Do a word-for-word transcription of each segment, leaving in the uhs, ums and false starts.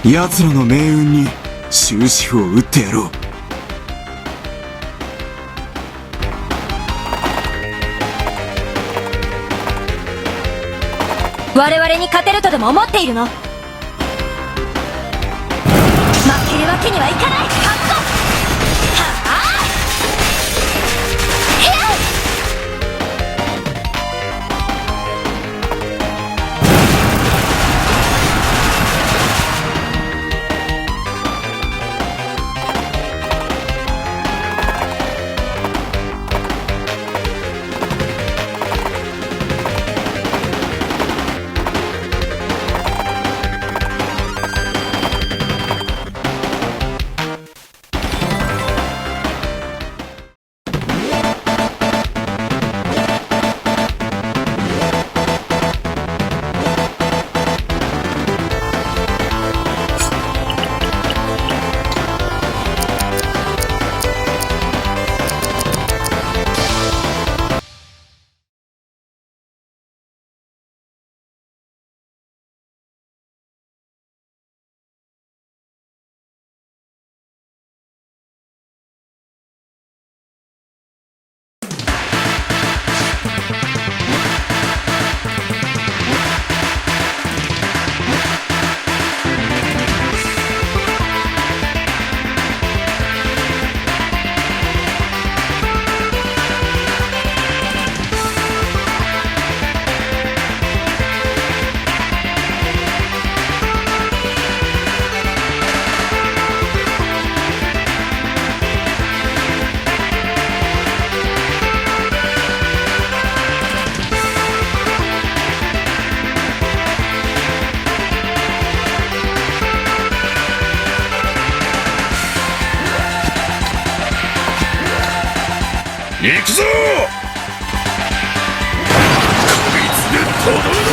奴らの命運に終止符を打ってやろう。我々に勝てるとでも思っているの？負けるわけにはいかない。はあ！いや！いくぞ！こいつでとどめだ！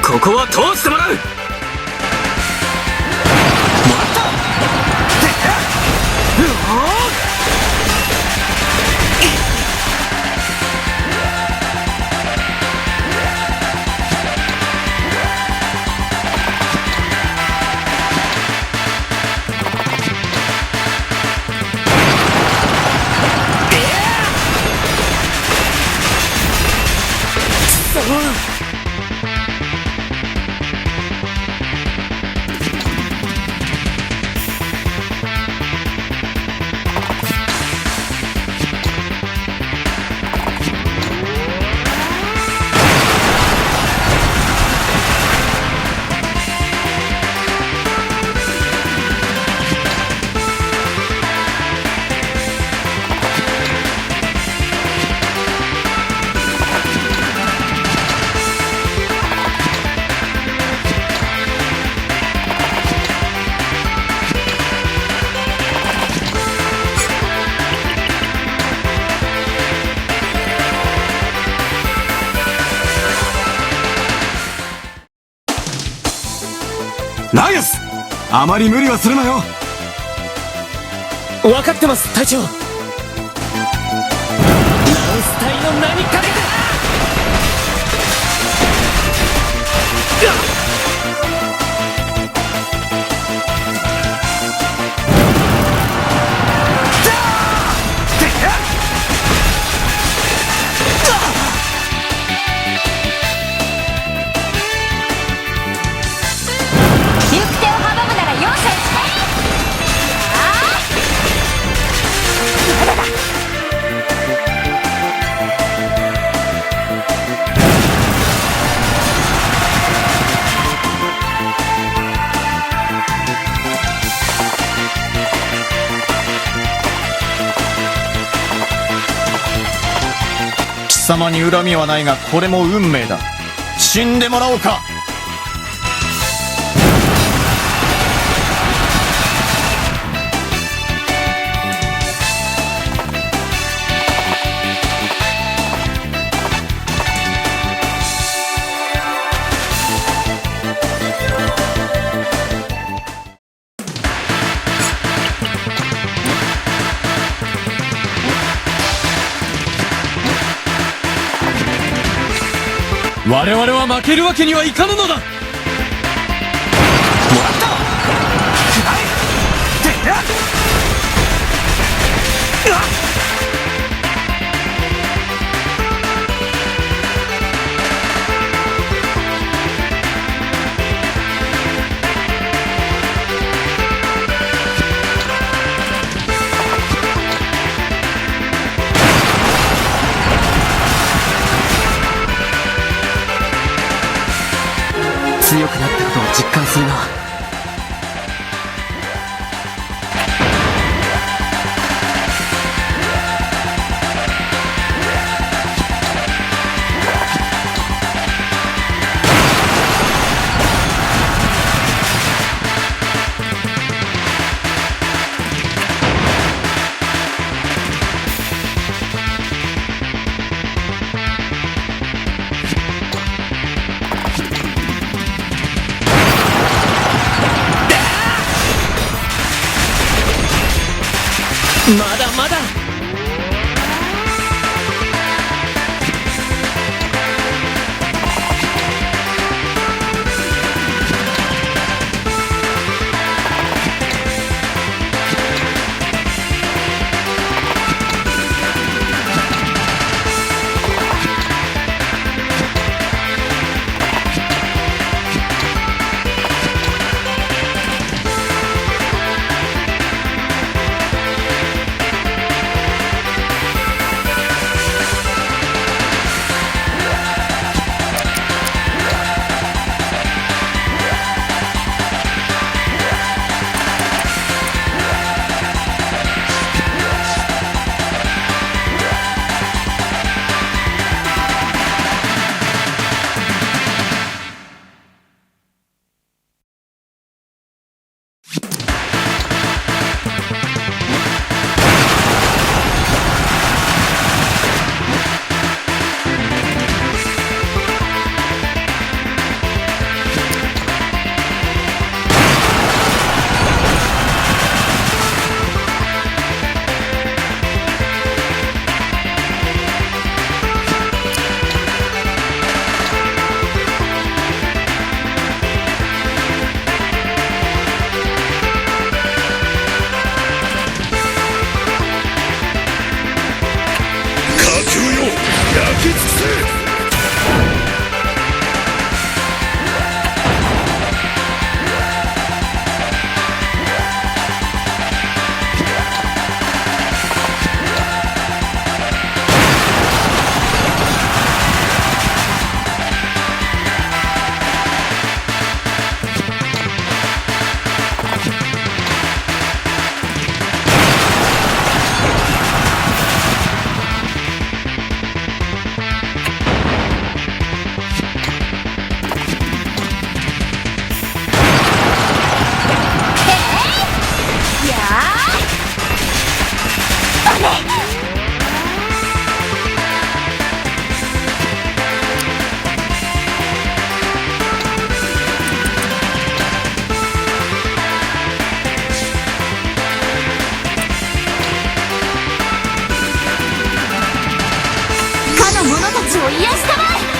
ここは通してもらう。もらった。うおー！あまり無理はするなよ。分かってます、隊長。ラオス隊の名にかけて。行く手を阻むなら容赦をして。ああ、まだだ。貴様に恨みはないが、これも運命だ。死んでもらおうか。我々は負けるわけにはいかぬのだ。もらった。くらえ。てや。うわっ。強くなったことを実感するな。まだまだ。者たちを癒したまえ。